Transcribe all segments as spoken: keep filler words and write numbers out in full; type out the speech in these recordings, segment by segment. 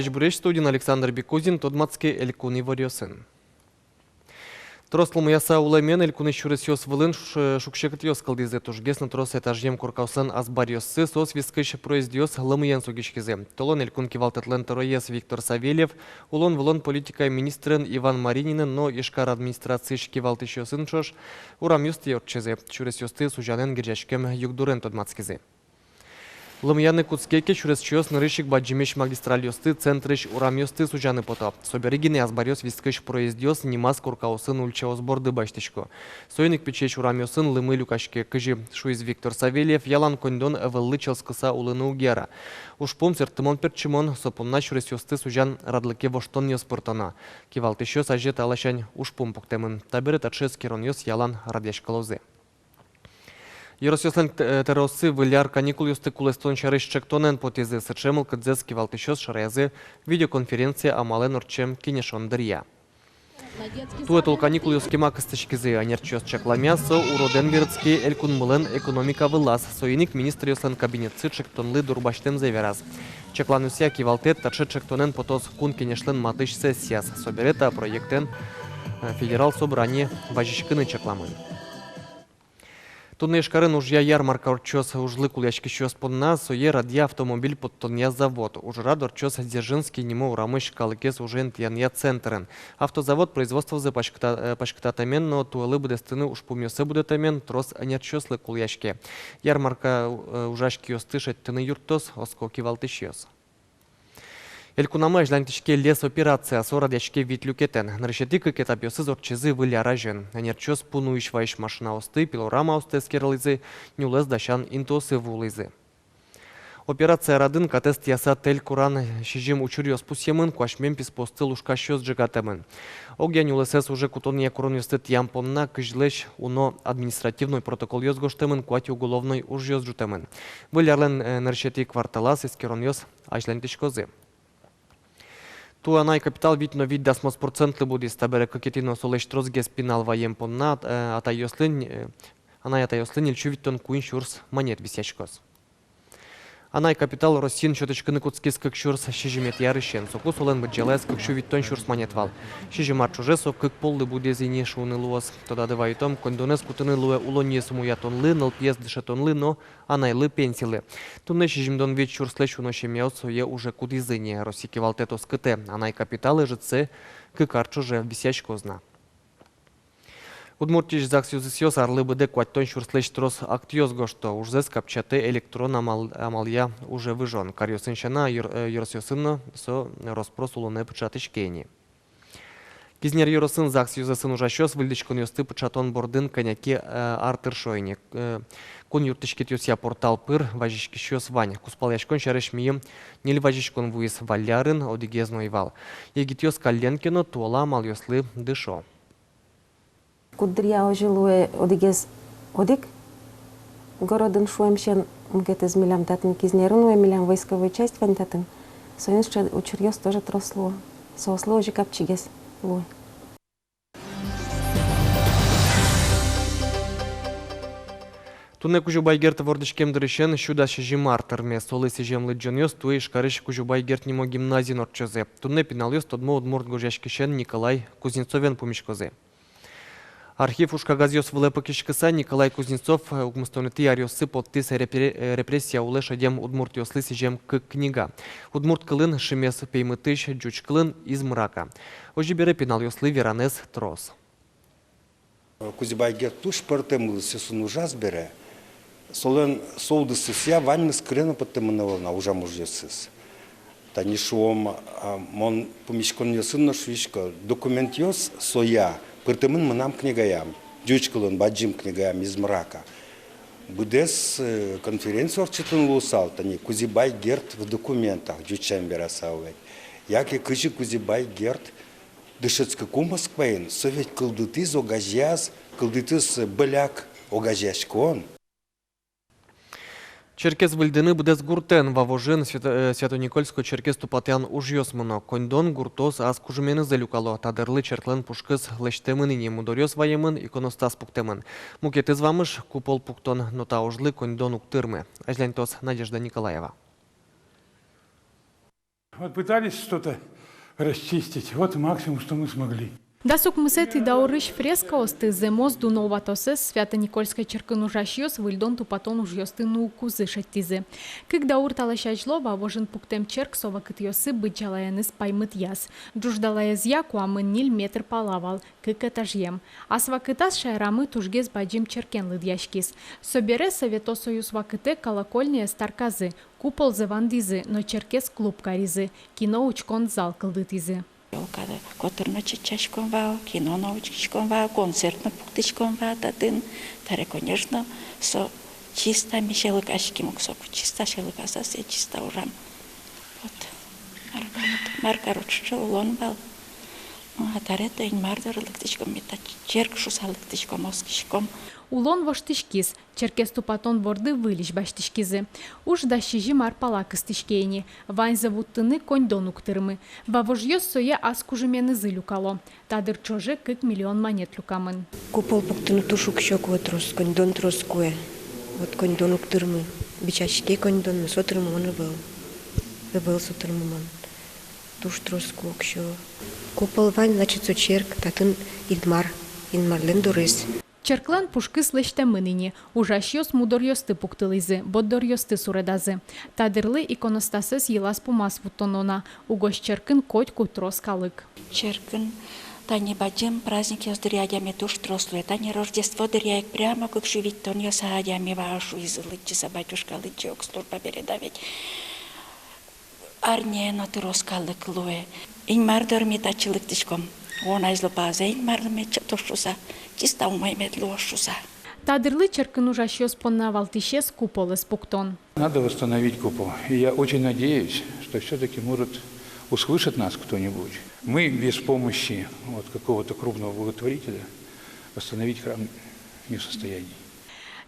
Ӟечбуресь! Студиын Александр Бекузин. Тодматске элькун иворъёсын. Трос лымыяса улэмен элькунысь сюресъёс вылын ш-, шуг-секытъёс кылдӥзы. Тужгес но трос этажъем коркаослэн азбаръёссы, соос вискысь проездъёс лымыен сугиськизы. Толон элькун кивалтэтлэн тӧроез Виктор Савельев, улон-вылон политикая министрен Иван Марининэн но Ижкар администрациысь кивалтӥсьёсын ӵош урамъёстӥ ортчизы, сюресъёсты сузянэн герӟаськем югдурен тодматскизы. Лымыяны кутске ке, сюресчиос нырысь ик бадӟымесь магистральёсты, центрысь урамъёсты сузяны пото. Собере гинэ азбаръёс вискысь проездъёс, нимаз коркаосын ульчаос борды басьтӥсько. Соин ик пичиесь урамъёсын лымы люкаське. Кызьы шуиз Виктор Савельев, ялан коньдон ӧвӧллы чӧлскыса улыны уг яра. Ужпум сэрттымон-пертчымон, со понна сюресъёсты сузян радлыке воштонъёс пыртоно. Кивалтӥсьёс азе та ласянь ужпум пуктэмын. Табере таӵе эскеронъёс ялан радъяськылозы. Ёросъёслэн т-, э, тӧрооссы Выль ар каникулъёсты кулэстон сярысь ӵектонэн потӥзы. Сыӵе мылкыдзэс кивалтӥсьёс шараязы видеоконференция амалэн ортчем кенешон дыръя. Туэ тол каникулъёс кема кыстӥськизы. Ӧнерчиос чакламъя, со уродэн берытске элькунмылэн экономика вылаз. Соин ик министръёслэн кабинетсы ӵектонлы дурбасьтэмзэ вераз. Чакланъёсъя, кивалтэт таӵе ӵектонэн потоз Кун Кенешлэн матысь сессияз. Собере та проектэн, э, федерал собрание вазиськыны чакламын. Туннэ Ижкарын ужъя ярмарка ортчоз ужлы кулэяськисьёс понна. Сое радъя автомобиль поттонъя завод. Ужрад ортчоз Дзержинский нимо урамысь калыкез ужен тӥянъя центрын. Автозавод производствозэ паськыта-, э, паськытатэмен но туэлы быдэстыны ужпумъёссэ будэтэмен трос ӧнерчиослы кулэяське. Ярмарка, э, ужась киосты шедьтыны юрттоз, оско кивалтӥсьёс. Элькунамы азьланьтӥське «Лес» операция, со радъяське вить люкетэн. Нырысетӥ кык этапъёсыз ортчизы Выль ар азьын. Ӧнерчиос пу нуись-ваись машинаосты, пилорамаосты эскерылӥзы, нюлэс дасян интыосы вуылӥзы. Операция радын катэз тӥяса тэль куран сизьым учыръёс пусъемын, куасьмем писпуосты лушкасьёс ӝегатэмын. Огъя нюлэсэз уже кутонъя куронъёсты тӥям понна кызьлэсь уно административной протоколъёс гожтэмын, куать уголовной ужъёс ӝутэмын. Выль арлэн, э, нырысетӥ кварталаз эскеронъёс азьланьтӥськозы. Туэ анай капитал вить но вить дасмос процентлы будӥз. Табере кыкетӥ но солэсь тросгес пинал ваем понна, э, атайёслы, э, анай-атайёслы ньыльсю витьтон куинь сюрс манет висъяськоз. Анай капитал Россиын сётӥськыны кутскиз кык сюрс сизьыметӥ арысен. Соку солэн быдӟалаез кык сю витьтон сюрс манет вал. Сизьым ар ӵоже со кык поллы будӥз ини, шуыны луоз. Тодады вайытом, коньдонэз кутыны луэ улонниез муятонлы, нылпиез дышетонлы но анайлы пенсилы. Туннэ сизьымдон вить сюрслэсь уно семьяос сое уже кутӥзы ни. Россия кивалтэт оскытэ: анай капитал ӧжытсэ кык ар ӵоже висъяськоз на. Удмуртиысь ЗАГСъёсыз арлы быдэ куатьтон сюрслэсь трос актъёс гожто. Ужзэс капчиятэ электрон амал-, амалъя уже выжон. Каръёсын сяна, ёр-, э, ёросъёсын но со рос-прос улонэ пыӵатӥське ини. Кизнер ёросын ЗАГСъёсын ужасьёс выльдӥськонъёсты пыӵатон бордын кӧня ке, э, ар тыршо ини. Э, кун юрттӥськетъёсъя портал пыр вазиськисьёс вань. Кузпалъяськон сярысь мийым ньыль вазиськон вуиз, валлярын одӥгез но ӧй вал. Егитъёс каллен ке но туала амалъёслы дышо. Куддыръя озьы луэ: одӥгез одӥг городын, шуэм сямен, мукетыз милям татын Кизнерын луэ, милям войсковой часть вань татын. Соин сыӵе учыръёс тоже трос луо. Соослы озьы капчигес луэ. Туннэ Кузебай Герд вордӥськем дырысен сю дас сизьым ар тырме. Солы сӥзем лыдӟонъёс туэ Ижкарысь Кузебай Герд нимо гимназиын ортчозы. Туннэ пиналъёс тодмо удмурт гожъяськисен Николай Кузнецовен пумиськозы. Архив ужкагазъёс вылэ пыкиськыса, Николай Кузнецов, э, укмыстонэтӥ аръёсы поттӥз репре-, э, репрессия улэ шедем удмуртъёслы сӥзем кык книга. Удмурт кылын «Шимес пеймытысь», ӟуч кылын «Из мрака». Озьы бере, пиналъёслы веранэз трос. Кузебай Герд туж пӧртэм луиз, соосын ужаз бере. Солэн со удысызъя ваньмыз кыле но поттэмын ӧвӧл на ужам ужъёсыз. Тани шуом, а, мон пумиськонъёсын но шуисько, документъёс соя пыртэмын мынам книгаям, ӟуч кылын бадӟым книгаям «Из мрака». Быдэс, э, конференция ортчытыны луысал, тани «Кузебай Герд в документах», ӟуч сямен вераса ведь. Яке кызьы Кузебай Герд дышетскыку Москваын, со ведь кылдытӥз огазеяз, кылдытӥз, э, бӧляк огазеяськон. Черкез выльдыны быдэс гуртэн. Вавожын Свято-, э, Свято-Никольской черкез тупатъян ужъёс мыно. Коньдон гуртоос ас кужыменызы люкало. Та дырлы черклэн пушкыз лэсьтэмын ини, мудоръёс ваемын, иконостас пуктэмын. Мукетыз вамыш — купол пуктон, но та ужлы коньдон уг тырмы. Азьланьтоз Надежда Николаева. Вот пытались что-то расчистить, вот максимум, что мы смогли. Дас укмысэтӥ даурысь фрескаосты зэмос дуно ватосэз Свято-Никольской черкын ужасьёс выльдон-тупатон ужъёсты нуыкузы шедьтӥзы. Кык даур талэсь азьло Вавожын пуктэм черк со вакытъёсы быдӟалаеныз паймытъяз. Ӝуждалаезъя куамын ньыль метр пала вал, кык этажъем. Ас вакытаз шаерамы тужгес бадӟым черкен лыдъяськиз. Собере Совето Союз вакытэ колокольняез тарказы, куползэ вандӥзы, но черкез клуб каризы, кино учкон зал кылдытӥзы. Ёлка котыр но чеччаськом вал, кино но учкиськом вал, концерт но пуктӥськом вал татын. Таре, конечно, со чисто ми сьӧлыкаським ук соку, чисто сьӧлыкаса сое чисто ужам. Вот. Мар карод, мар карод, сыӵе улон вал. А таре то Инмар доры лыктӥськом, ми та черк шуса лыктӥськом, оскиськом. Улон воштӥськиз, черкез тупатон борды выльысь басьтӥськизы. Уж дас сизьым ар пала кыстӥське ини, ваньзэ вуттыны коньдон уг тырмы. Вавожъёс сое ас кужыменызы люкало. Та дыр ӵоже кык миллион манет люкамын. Купол пуктыны туж уксё кулэ трос, коньдон трос кулэ. Вот коньдон уг тырмы. Бичаське коньдон, но со тырмымон ӧвӧл. Ӧвӧл со тырмымон. Туж трос кулэ уксё. Купол вань, значит, со черк, татын Инмар, Инмарлэн дорез. Черклэн пушкыз лэсьтэмын ини, ужасьёс мудоръёсты пуктылӥзы, борддоръёсты суредазы. Та дырлы иконостасэз йылаз-пумаз вуттоно на, угось черкын котьку трос калык. Черкын тани бадӟым праздникъёс дыръя адями туж трос луэ, тани Рождество дыръя ик прямо кык сю витьтонъёс адями вал, шуизы, лыдӟыса, батюшка лыдӟе ук, служба бере, да ведь. Арняе но трос калык луэ. Инмар доры ми татчы лыктӥськом. Вуон азьло пазэ Инмарлы мед сётоз шуса, чисто умой мед луоз шуса. Та дырлы черкын ужасьёс понна валтӥсез куполэз пуктон. Надо восстановить купол. И я очень надеюсь, что всё-таки, может, услышит нас кто-нибудь. Мы без помощи вот какого-то крупного благотворителя восстановить храм не в состоянии.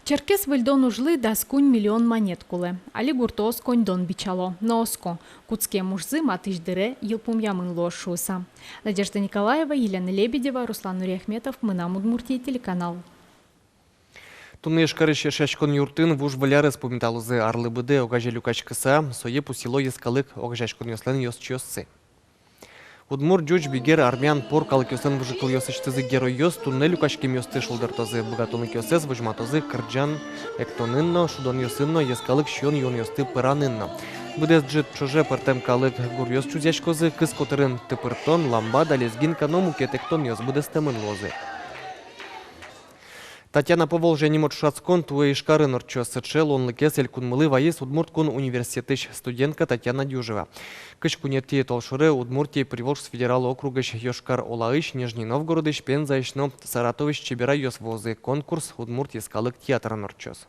Черкез выльдон ужлы дас куинь миллион манет кулэ. Али гуртоос коньдон бичало, но оско, кутскем ужзы матысь дыре йылпумъямын луоз шуыса. Надежда Николаева, Елена Лебедева, Руслан Нуриахметов, «Мынам Удмуртие» телеканал. Туннэ Ижкарысь Эшъяськон юртын Вуж Выль арез пумиталозы. Арлы быдэ огазе люкаськыса, сое пусъыло йӧскалык огазеяськонъёслэн ёзчиоссы. Удмурт, ӟуч, бигер, армян, пор калыкъёслэн выжыкылъёсысьтызы геройёс туннэ люкаськемъёсты шулдыртозы, быгатонлыкъёссэс возьматозы кырӟан эктонын но, шудонъёсын но, йӧскалык сиён-юонъёсты пыранын но. Быдэс ӝыт ӵоже пӧртэм калык гуръёс чузъяськозы, кыз котырын тыпыртон, ламбада, лезгинка но мукет эктонъёс быдэстэмын луозы. «Татьяна Поволжья» нимо ӵошатскон туэ Ижкарын ортчоз. Сыӵе луонлыкез элькунмылы вайиз Удмурт кун университетысь студентка Татьяна Дюжева. Кызь куинетӥ толшоре Удмуртие Приволжск федерал округысь, Йошкар-Олаысь, Нижний Новгородысь, Пензаысь но Саратовысь чеберайёс вуозы. Конкурс Удмурт йӧскалык театрын ортчоз.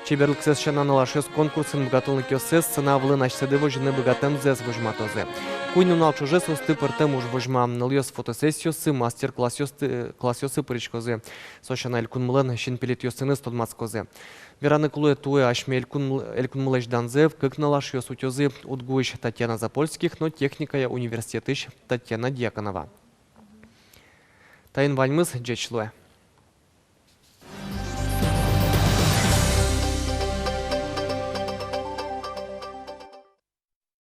Чеберлыксэс сяна, нылашъёс конкурсын быгатонлыкъёссэс, сцена вылын асьсэды возьыны быгатэмзэс возьматозы. Куинь нунал ӵоже соосты пӧртэм уж возьма: нылъёс фотосессиосы, мастер-классъёсты, классъёсы пыриськозы. Со сяна, элькунмылэн синпелетъёсыныз тодматскозы. Вераны кулэ, туэ асьме элькун-, элькунмылэсь данзэ кык нылашъёс утёзы: УдГУысь Татьяна Запольских но техникая университетысь Татьяна Дьяконова. Таин ваньмыз. Ӟеч луэ.